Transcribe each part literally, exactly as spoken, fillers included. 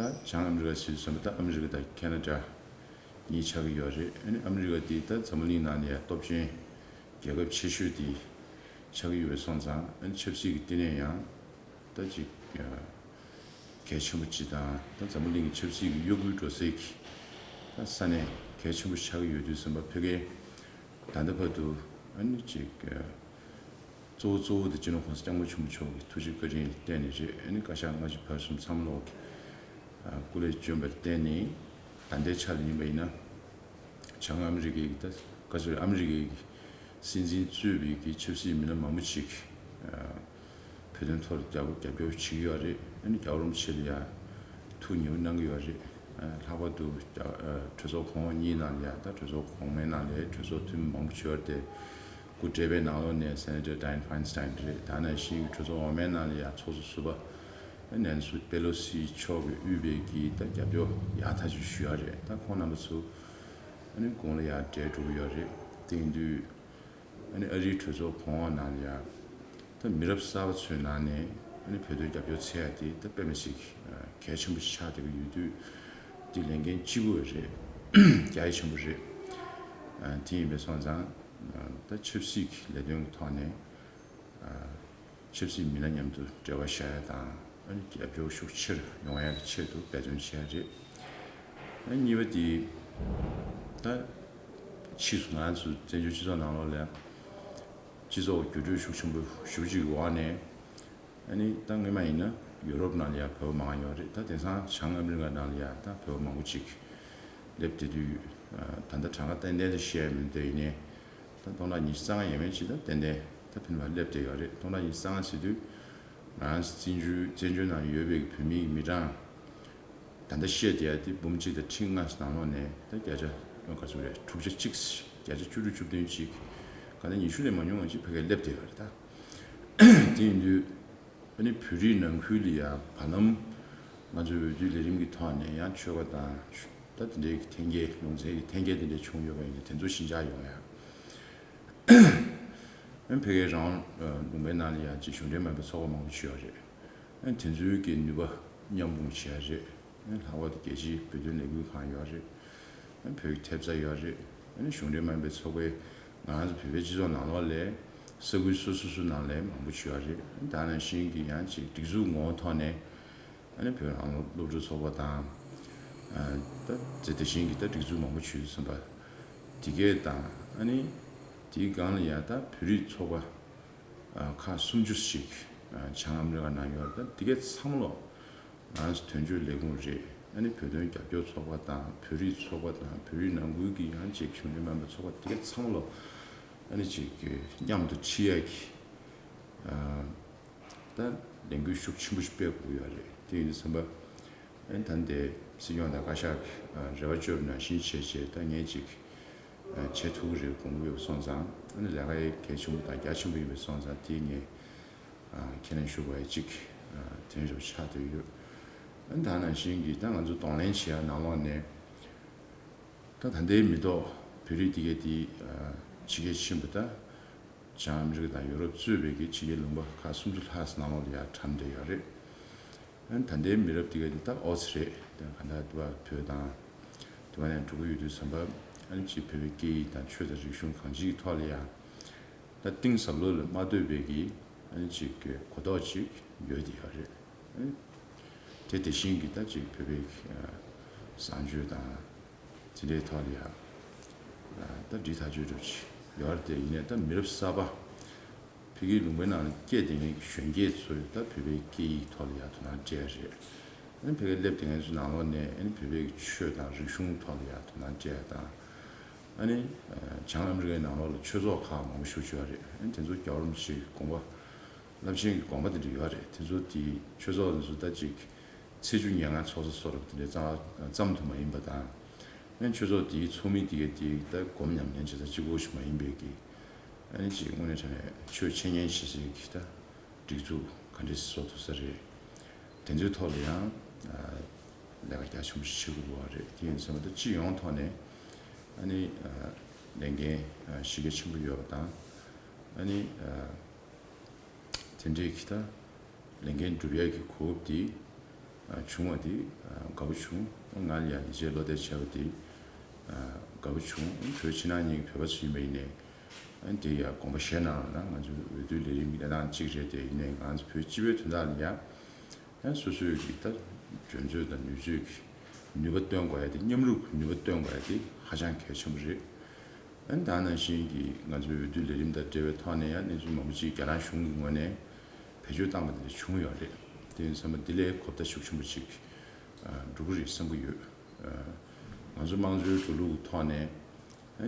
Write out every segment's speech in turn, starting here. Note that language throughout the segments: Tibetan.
ད་བྱང་ཨ་མི་རི་ཀ་ཟེར་དུས་ཙམ་པ་ད་ཨ་མི་རི་ཀ་དང་ཁེ་ན་ཌ་གཉིས་ཆགས་ཀྱི་ཡོད་རེད། ཨ་ནི་ཨ་མི་རི་ཀ་དེ་ད་འཛམ་བུ་གླིང་ནང་ནས་ཡང་སྟོབས་ཆེན་རྒྱལ་ཁབ་ཆེ་ཤོས་དེ་ཆགས་ཀྱི་ཡོད་པ་སོང་ཙང་། ཨ་ནི་ཆབ་སྲིད་ཀྱི་སྟེང་ནས་ཡང་ད་ཅིག་གལ་ཆེན་པོ་ཅིག་དང་། ད་འཛམ་བུ་གླིང་གི་ཆབ་སྲིད་ཀྱི་གཡོ་འགུལ་འགྲོ་སའི་གི་ད་ས་གནས་གལ་ཆེན་པོ་ཆགས་ཀྱི་ཡོད་དུས་ཙམ་པ། ཕ་གིར་ད་ལྟ་བར་དུ་ཨ་ནི་ཅིག་གཙོ་བོ་གཙོ་བོ་དེ་སྤྱི་ནོར་༸གོང་ས་༸སྐྱབས་མགོན་ཆེན་པོ་མཆོག་གི་ཐུགས་རྗེ་བཀའ་དྲིན་བརྟེན་ནས་རེད། ཨ་ནི་བཀའ་ཤག་སྔ་ཕྱི་བར་གསུམ་ཚང་མ་ལོག་གི་སྐུ་ལས་བསྐྱོན་པར་བརྟེན་ནས། ད་ལྟའི་ཆ་ལ་ཡིན་པ་ཡིན་ན། བྱང་ཨ་མི་རི་ཀའི་ད་ག་ཚོད་ཨ་མི་རི་ཀའི་སྲིད་འཛིན་གཙོས་པའི་གི་ཆབ་སྲིད་མི་སྣ་མང་པོ་ཅིག་བོད་དོན་ཐོག་ལ་རྒྱབ་རྒྱབ་སྐྱོར་བྱེད་ཀྱི་ཡོད་རེད། ཨ་ནི་རྒྱལ་བ་རིན་པོ་ཆེ་ལ་ཡང་ཐུགས་ཉེ་བོ་གནང་གི་ཡོད་རེད། ལྷག་པར་དུ་རྒྱ་གྲོས་ཚོགས་གོང་འོག་གཉིས་ནང་ལ་ཡང་། ད་གྲོས་ཚོགས་གོང་མའི་ནང་ལ་གྲོས་ཚོགས་འཐུས་མི་མང་པོ་ཅིག་ཡོད་རེད་དེ། སྐུ་བགྲེས་པའི་ནང་ལོགས་ནས་སེ་ནེ་ཊར་ཌའེན་ཕའིན་སི་ཊན་རེད། ད་ནང་བཞིན་གྲོས་ཚོགས་འོག་མའི་ནང་ལ་ཡང་ཚོགས་གཙོ་ཟུར་པ་ནན་སི་པེ་ལོ་སི་མཆོག་གིས་དབུས་པའི་གི་ད་རྒྱབ་སྐྱོར་ཡག་ཐག་ཆོད་ཞུ་ཡག་རེད། ད་ཁོང་རྣམ་པ་ཚོ་ཨ་ནི་དགུང་ལ་ཡང་བགྲེས་འགྲོ་གི་ཡོད་རེད། དེ་ཡིན་དུས་ཨ་ནི་ཨ་རིའི་གྲོས་ཚོགས་གོང་འོག་ནང་ལ་ཡང་ད་མི་རབས་གསར་པ་ཚོའི་ནང་ནས་ཨ་ནི་བོད་དོན་རྒྱབ་སྐྱོར་འཚོལ་ཡག་དེ་ད་དཔེ་མི་སྲིད་གལ་ཆེན་པོ་ཆགས་བསྡད་ཀྱི་ཡོད་དུས། དེ་ལས་འགན་ལྕི་པོ་རེད། རྒྱ་ཡིག་ཆེན་པོ་རེད། དེ་ཡིན་པའི་སོང་ཙང་། ད་ཆབ་སྲིད་ཀྱི་ལས་དོན་གྱི་ཐོག་ནས་ཆབ་སྲིད་མི་སྣ་མཉམ་དུ་འབྲེལ་བ་བཞག་ཡ་དང་། ཨ་ནི་རྒྱབ་སྐྱོར་ཤུགས་ཆེར་ཡོང་ཡ་གི་ཆེད་དུ་འབད་བརྩོན་བྱས་རེད། ཨ་ནི་གཉིས་པ་དེ། ད་ཕྱིས་སུ་ང་ཚོ་བཙན་བྱོལ་སྤྱི་ཚོགས་ནང་ལོགས་ལ་སྤྱི་ཚོགས་འགྱུར་འགྲོས་ཤུགས་ཆེན་པོ་ཞེ་པོ་ཅིག་གི་འོག་ནས། ཨ་ནི་ད་སྔོན་མ་ཡིན་ན་ཡུ་རོབ་ནང་ལ་ཡང་བོད་པ་མང་ཡོད་རེད། ད་དེང་སང་བྱང་ཨ་མི་རི་ཀ་ནང་ལ་ཡང་ད་བོད་པ་མང་པོ་ཅིག་སླེབས་བསྡད་དུས། ད་ལྟ་གྲངས་ཀ་ཏན་ཏན་དེ་བཤད་མི་འདོད། ཡིན་ནའི་ད་སྟོང་ཕྲག་ཉི་ཤུ་རྩ་ལྔ་ཡས་མས་ཅིག་ད་ཏན་ཏན་ད་ཕན་པ་སླེབས་བསྡད་ཡོད་རེད། སྟོང་ཕྲག་ཉི་ཤུ་རྩ་ལྔ་ཟེར་དུས་ང་རང་བཙན་བྱོལ་བཙན་བྱོལ་ནང་ཡོད་པའི་བོད་མིའི་མི་གྲངས་ད་ལྟ་བཤད་བསྡད་ཡ་དེ་འབུམ་གཅིག་དང་ཁྲི་ལྔ་ནང་ལོགས་ནས་ད་བརྒྱ་ཆ་ག་ཚོད་རེད། དྲུག་ཆ་གཅིག་བརྒྱ་ཆ་བཅུ་དྲུག་བཅུ་བདུན་ཅིག་ག་ད་ཉི་ཤུ་ལས་མ་ཉུང་བ་ཅིག་ཕ་གིར་སླེབས་བསྡད་ཡོད་རེད། ད་དེ་ཡིན་དུས་ཨ་ནི་བོད་རིགས་ནང་ཁུལ་ལ་ཡང་བར་ལམ་ང་ཚོའི་འོས་བསྡུ་ལས་རིམ་གྱི་ཐོག་ནས་ཡང་ཆོལ་ཁ་དང་ད་དེ་འདྲའི་གི་འཐེན་འཁྱེར། ལུང་ཚན་གྱི་འཐེན་འཁྱེར་དེ་འདྲ་བྱུང་ཡོད་པ་ཡིན་ན་དེ་ཚོ་ཞི་འཇགས་ཡོང་ཡ། ཨ་ནི་ཕ་གིའི་རང་དབང་ལུང་པའི་ནང་ལ་ཡང་ཅིག་གཞུང་འབྲེལ་མིན་པའི་ཚོགས་པ་མང་པོ་ཅིག་ཡོད་རེད། ཨ་ནི་དེ་ཚོའི་གི་ནུས་པ་མཉམ་སྤུངས་བྱས་རེད། ཨ་ནི་ལྷག་པར་དུ་རྒྱལ་སྤྱིའི་བོད་དོན་ལས་འགུལ་ཁང་ཡོད་རེད། ཨ་ནི་བོད་ཀྱི་ཐེབས་རྩ་ཡོད་རེད། ཨ་ནི་གཞུང་འབྲེལ་མིན་པའི་ཚོགས་པའི་ང་རང་ཚོ་བོད་པའི་སྤྱི་ཚོགས་ནང་ལོགས་ལ་ས་ཁུལ་སོ་སོ་སོ་ནང་ལ་མང་པོ་ཅིག་ཡོད་རེད། ཨ་ནི་ད་ནང་བཞིན་གི་ཡང་ཅིག་སྒྲིག་འཛུགས་ངོ་བོ་ཐོག་ནས། ཨ་ནི་བོད་རང་དབང་སློབ་ཕྲུག་ཚོགས་པ་དང་། ཨ་ད་དེ་དེ་བཞིན་གྱི་ད་སྒྲིག་འཛུགས་མང་པོ་ཅིག་ཡོད་ཙམ་པ། དེ་གས་དང་། ཨ་ནི་དེའི་སྒང་ལ་ཡང་ད་བོད་རིགས་ཚོགས་པ་ཨ་ཁག་སུམ་ཅུ་ཞིག་ཨ་བྱང་ཨ་མི་རི་ཀ་ནང་ཡོད་རེད། ད་དེ་གས་ཚང་མ་ལོག་ང་རང་ཚོ་དོན་གཅོད་ལས་ཁུངས་རེད། ཨ་ནི་བོད་དོན་རྒྱབ་སྐྱོར་ཚོགས་པ་དང་། བོད་རིགས་ཚོགས་པ་དང་། བོད་རིགས་ནང་ཁུལ་གྱི་ཡང་ཅིག་གཞུང་འབྲེལ་མིན་པའི་ཚོགས་པ། དེ་གས་ཚང་མ་ལོག་ཨ་ནི་ཅིག་གི་མཉམ་དུ་ཁྲིད་ཡ་གི་ཨ་ད་ལས་འགུལ་ཤུགས་ཆེན་པོ་ཞིག་སྤེལ་དགོས་ཡོད་རེད། དེ་ཡིན་དུས་ཙམ་པ། ཨ་ནི་ད་ལྟའི་སྲིད་སྐྱོང་དང་བཀའ་ཤག་གི་རེ་བ་བཅོལ་བ་ནང་བཞིན་བྱས་བྱས། ད་ངས་ཅིག་བྱེད་ཐུབ་ཀྱི་རེད་དགོངས་ཀྱི་ཡོད་པ་སོང་ཙང་། ཨ་ནི་ལས་ཀ་ཡང་གལ་ཆེན་པོ་དང་རྒྱ་ཆེན་པོ་ཡིན་པ་སོང་ཙང་། དེ་ངས་ཁས་ལེན་ཞུ་དགོས་ཡ་ཅིག་དོན་རེ་བ་ཆགས་བསྡད་ཡོད། ཨ་ནི་ད་ནང་བཞིན་གྱི་ད་ང་ཚོ་གདོང་ལེན་བྱེད་ཡ་ནང་ལོགས་ནས། ད་ད་ལྟའི་མི་ཐོག་བོད་རིགས་དེ་གས་དེ་ཕྱི་རྒྱལ་ཕྱིན་པ། ད་བྱང་ཨ་མི་རི་ཀ་དང་ཡོ་རོབ་གཙོས་པའི་གི་ཕྱི་རྒྱལ་ལུང་པ་ཁག་སུམ་ཅུ་ལྷག་ཙམ་ནང་ལོགས་ལ་ཡར་གྲམ་བསྡད་ཡོད་རེད། ཨ་ནི་ད་ལྟའི་མི་རབས་དེ་གས་དེ་ད་ཨོ་ཙི་རེད། ད་ག་ད་དུ་བ་བོད་དང་དུ་བ་ནས་འགྲོ་གི་ཡོད་དུས་ཙམ་པ། ཨ་ནི་ཅིག་བོད་པའི་སྐད་ཡིག་དང་ཆོས་དང་རིག་གཞུང་གང་ཅིའི་ཐོག་ལ་ཡང་ད་གཏིང་ཟབ་ལོགས་ལ་མ་ལྟོས་པའི་གི་ཨ་ནི་ཅིག་གོ་རྟོགས་ཅིག་ཡོད་བསྡད་ཡོད་རེད། ཨ་ནི་དེ་དེ་བཞིན་གྱི་ད་ཅིག་བོད་པའི་ཨ་བཟང་སྤྱོད་དང་དེ་འདྲའི་ཐོག་ལ་ཡང་ད་འདྲིས་ཐག་ཆོད་འདྲ་ཅིག་ཡོད་རེད། དེ་ཡིན་ནའི་ད་མི་རབས་གསར་པ་ཕ་གིའི་ལུང་པའི་ནང་ལ་སྐྱེས་བསྡད་མཁན་གྱི་གཞོན་སྐྱེས་ཚོས་ད་བོད་པའི་སྐད་ཡིག་ཐོག་ལ་ཡང་དོ་སྣང་སྤྲད་ཡ་རེད། ཨ་ནི་ཕ་གིར་སླེབས་བསྡད་མཁན་ཚོའི་ནང་ལོགས་ནས་ཨ་ནི་བོད་པའི་ཆོས་དང་རིག་གཞུང་ཐོག་ལ་ཡང་དོ་སྣང་སྤྲད་ཡ་དང་། ཨ་ནི་བྱང་ཨ་མི་རི་ཀའི་ནང་ལོགས་ལ་ཆོས་ཚོགས་ཁག་མང་པོ་ཞེ་པོ་ཅིག་ཡོད་རེད། ཨ་ནི་དེ་ཚོ་རྒྱལ་བ་རིན་པོ་ཆེའི་དགོངས་པ། རླབས་ཆེན་གྱི་དགོངས་པ་དེ་འདྲ་ཡོད་རེད། དེ་ཚོ་དེ་ཆོས་ཚོགས་དེ་ཚོ་ད་ཅིག་ཚེས་བཅུ་ཉེར་ལྔ་ཚོགས་ས་སོགས་རབ་དེ་འདྲའི་ཙམ་ཙམ་དུ་མ་ཡིན་པ་དང་། ཨ་ནི་ཆོས་ཚོགས་དེའི་ཚོགས་མི་དེ་གས་དེ་ད་སྒོམ་ཉམས་ལེན་བྱེད་ས་གཅིག་པོ་ཞིག་མ་ཡིན་པའི་གི། ཨ་ནི་ཅིག་དངོས་གནས་དྲང་གནས་ཆོས་འཆད་ཉན་བྱེད་སའི་གི་ད་སྒྲིག་འཛུགས་ག་འདྲས་བཟོ་ཐུབ་ས་རེད། དེ་ཚོའི་ཐོག་ལ་ཡང་ལས་ཀ་རྒྱ་ཆེན་པོ་ཞིག་བྱེད་དགོས་པ་རེད། དེ་ཡིན་ཙང་ད་སྤྱི་ཡོངས་ཐོག་ནས་ཨ་ནི་ལས་འགན་གཞི་རྒྱ་ཆེན་པོ་ཡོད་པ་དང་། ཨ་ནི། དེ་འདྲའི་གི་ད་ལས་འགན་སྒྲུབ་ཡག་གི་གོ་སྐབས་དེ་ བྱུང་བ་དེ་དགའ་པོ་བྱུང་། ང་ལ་ཡང་ཡིད་ཆེས་བློ་གཏད་བྱས་པ་དེ་དགའ་པོ་བྱུང་། བོད་ཕྱི་ནང་གཉིས་ཀྱི་བོད་པ་ཚོ་ཡིན་པ་ཡིན་ནའི་དེ་ཡང་དགོངས་པ་བཞེས་གནང་ལ་ན། ང་ཚོའི་འོས་བསྡུ་ལས་རིམ་གྱི་གནས་སྟངས་གཅིག་རེད། དེ་ཡིན་ནའི་ང་ཚོ་བོད་སྤྱི་པའི་དོན་དག་ལ་ཡང་ཡང་སོ་སོའི་གི་ད་འཇོན་ཚོད་དང་ནུས་ཚོད་ཀྱི་ནུས་པ་སྟོན་དགོས་ཡ་དེ། མཉམ་རུབ་ནུས་པ་སྟོན་དགོས་ཡ་དེ་ཧ་ཅང་གལ་ཆེན་པོ་རེད། ཨ་ནི་ད་ནང་བཞིན་གྱི་ང་ཚོའི་འོས་བསྡུ་ལས་རིམ་དང་འབྲེལ་བའི་ཐོག་ནས་ཡང་གནས་ཚུལ་མང་པོ་ཅིག་རྒྱ་ནག་གཞུང་གི་ངོས་ནས་བེད་སྤྱོད་བཏང་བ་དེ་འདྲ་བྱུང་ཡོད་རེད། དེ་ཡིན་ཙང་འདི་ལས་གོ་བརྡ་ཤུགས་ཆེན་པོ་ཅིག་འགྲོ་གི་རེད་བསམ་གྱི་ཡོད། ང་ཚོ་དམངས་གཙོའི་འགྲོ་ལུགས་ཐོག་ནས་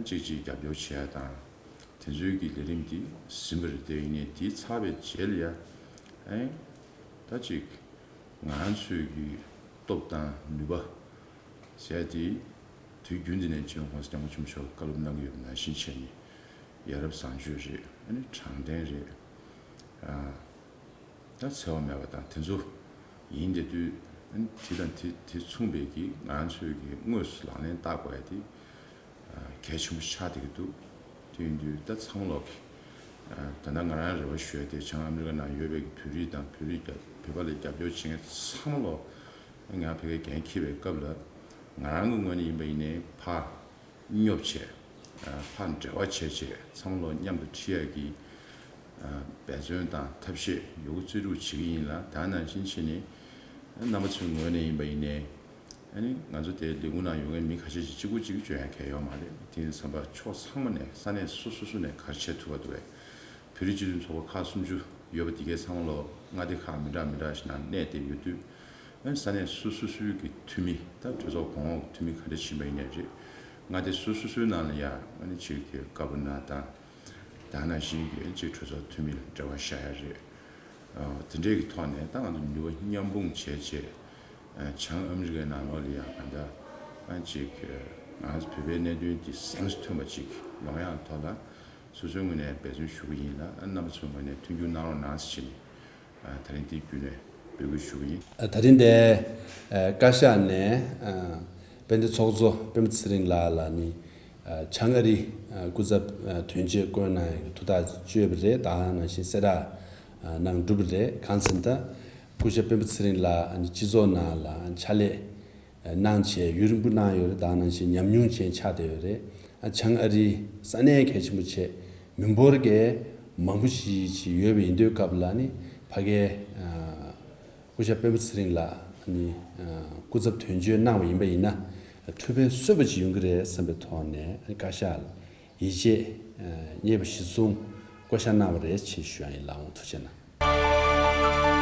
གཅིག་གཅིག་རྒྱབ་སྐྱོར་བྱེད་ཡ་དང་། དེ་ཚོའི་གི་ལས་རིམ་འདི་ཟིན་པ་རེད། དེ་ཡིན་ནའི་དེ་ཚར་བའི་རྗེས་ལ་ཡ་ཨེ་ད་ཅིག་ང་ཚོའི་གི་སྟོབས་དང་ནུས་པ་ཟེར་ཡ་དེ་དུས་རྒྱུན་དུ་ནས་སྤྱི་ནོར་༸གོང་ས་༸སྐྱབས་མགོན་ཆེན་པོ་བཀའ་སློབ་གནང་གི་ཡོད་པ་ནང་བཞིན་བྱས་ནས། ཡ་རབས་བཟང་སྤྱོད་རེད། ཨ་ནི་དྲང་བདེན་རེད། ཨ། ད་འཚེ་བ་མེད་པ་དང་དེ་ཚོ་ཡིན་བསྡད་དུས། ཨ་ནི་དེ་དང་དེ་དེ་མཚུངས་པའི་གི་ང་ཚོའི་གི་དངོས་སུ་ལག་ལེན་བསྟར་དགོས་ཡ་དེ་ཨ་གལ་ཆེན་པོ་ཆགས་བསྡད་ཀྱི་འདུག་དེ་ཡིན་དུས་ད་ཚང་མ་ལོག་གི་ཨ་ད་ལྟ་ང་རང་རེ་བ་ཞུ་ཡ་དེ་བྱང་ཨ་མི་རི་ཀ་ནང་ཡོད་པའི་གི་བོད་རིགས་དང་བོད་རིགས་རྒྱབ་བོད་པ་ལ་རྒྱབ་སྐྱོར་བྱེད་མཁན་ཚང་མ་ལོག་ང་ཕ་གིར་འགན་འཁྱེར་བའི་སྐབས་ལ་ང་རང་གི་ངོས་ནས་ཡིན་པ་ཡིན་ནའི་ཕར་སྙོབ་བྱས། ཕར་འབྲེལ་བ་བྱས་བྱས་ཚང་མ་ལོག་མཉམ་དུ་ཁྲིད་ཡག་གི་འབད་བརྩོན་དང་ཐབས་ཤེས་ཡོད་རྒུ་རྩལ་སྤྲུགས་བྱེད་ཀྱི་ཡིན་ལ། ད་ནང་བཞིན་བྱས་ནས་རྣམ་པ་ཚོའི་ངོས་ནས་ཡིན་པ་ཡིན་ནའི། ཨ་ནི་ང་ཚོ་དེ་ལས་ཁུངས་ནང་ཡོད་མཁན་མི་ཁ་ཤས་ཤིག་གཅིག་པུ་གཅིག་བྱོན་ཡག་གལ་ཡོད་མ་རེད། དེ་ཡིན་ཙང་ཕར་ཕྱོགས་ཚང་མ་ནས་ས་གནས་སོ་སོ་སོ་ནས་ག་རེ་བྱེད་ཐུབ་པ་འདུག་བས། བོད་རིགས་སྤྱི་མཐུན་ཚོགས་པ་ཁག་སུམ་ཅུ་ཡོད་པ་འདི་གའི་ཚང་མ་ལོག་མངའ་སྡེ་ཁག་མི་འདྲ་མི་འདྲ་ཞིག་ནང་གནས་བསྡད་ཡོད་དུས། ཨ་ནི་ས་གནས་སོ་སོ་སོའི་གི་འཐུས་མི་ད་གྲོས་ཚོགས་གོང་འོག་གི་འཐུས་མི་ག་འདྲ་ཕྱིན་པ་ཡིན་ནའི་རེད། མངའ་སྡེ་སོ་སོ་སོའི་ནང་ལ་ཡང་ཨ་ནི་གཅིག་གི་ག་བར་ན་དང་། ད་ནང་བཞིན་གྱི་གཅིག་གྲོས་ཚོགས་འཐུས་མི་ལ་འབྲེལ་བ་བཞག་ཡ་རེད། ཨ་དེ་འདྲའི་གི་ཐོག་ནས་ད་ང་ཚོ་ནུས་པ་མཉམ་སྤུངས་བྱས་བྱས། ཨ་བྱང་ཨ་མི་རི་ཀའི་ནང་ལོགས་ལ་ཡང་ག་འདྲ་ཨ་གཅིག་ང་ཚོ་བོད་པའི་གནད་དོན་འདི་སེམས་སུ་ཐོན་པ་ཅིག་ཡོང་ཡག་ཐོག་ལ་སོ་སོའི་ངོས་ནས་འབད་བརྩོན་ཞུ་གི་ཡིན་ལ། ཨ་རྣམ་པ་ཚོའི་ངོས་ནས་མཐུན་འགྱུར་གནང་རོགས་གནང་ཟེར་བྱས་ནས། ཨ་ད་རིང་འདི་བརྒྱུད་ནས་འབོད་སྐུལ་ཞུ་གི་ཡིན། ཨ་ད་རིང་འདི་ཨ་བཀའ་ཤག་ནས་ཨ་དཔལ་ལྡན་ཚོགས་གཙོ་སྤེན་པ་ཚེ་རིང་ལགས་ལ་ནི་ཨ་བྱང་ཨ་རིའི་ཨ་སྐུ་ཚབ་ཨ་དོན་གཅོད་བསྐོས་གནང་ཡག་གི་ཐུགས་ཐག་གཅོད་པ་རེད། ད་ནང་བཞིན་གསལ་བསྒྲགས་ཨ་གནང་གྲུབ་པ་རེད། གང་ཟེར་ན་ད་སྐུ་ཞབས་སྤེན་པ་ཚེ་རིང་ལགས་ཨ་ནི་སྤྱི་ཚོགས་ནང་ལ་ཕྱག་ལས་གནང་བྱས་ཡུན་རིང་པོ་གནང་ཡོད་རེད། ད་ནང་བཞིན་ཉམས་མྱོང་ཅན་ཆགས་བསྡད་ཡོད་རེད། ཨ་བྱང་ཨ་རིའི་ས་གནས་གལ་ཆེན་པོ་བྱས་མི་འབོར་གྱི་མང་པོ་ཞིག་ཅིག་ཡོད་པ་ཡིན་དུས་སྐབས་ལ་ནི་ཕ་གའི་ཨ་སྐུ་ཞབས་སྤེན་པ་ཚེ་རིང་ལགས་ནི་ཨ་སྐུ་ཚབ་དོན་གཅོད་གནང་བ་ཡིན་པ་ཡིན་ན་ཐུགས་ཕན་གསོས་པ་ཅིག་ཡོང་གི་རེད་བསམ་པའི་ཐོག་ནས་བཀའ་ཤག་ལ་ཡིད་ཆེས་ཨ་རྙེད་པ་གཞིར་བཟུང་བསྐོ་བཞག་གནང་བ་རེད་ཅེས་ཞུ་ཡ་ཡིན། ལགས་འོང་། ཐུགས་རྗེ་གནང་།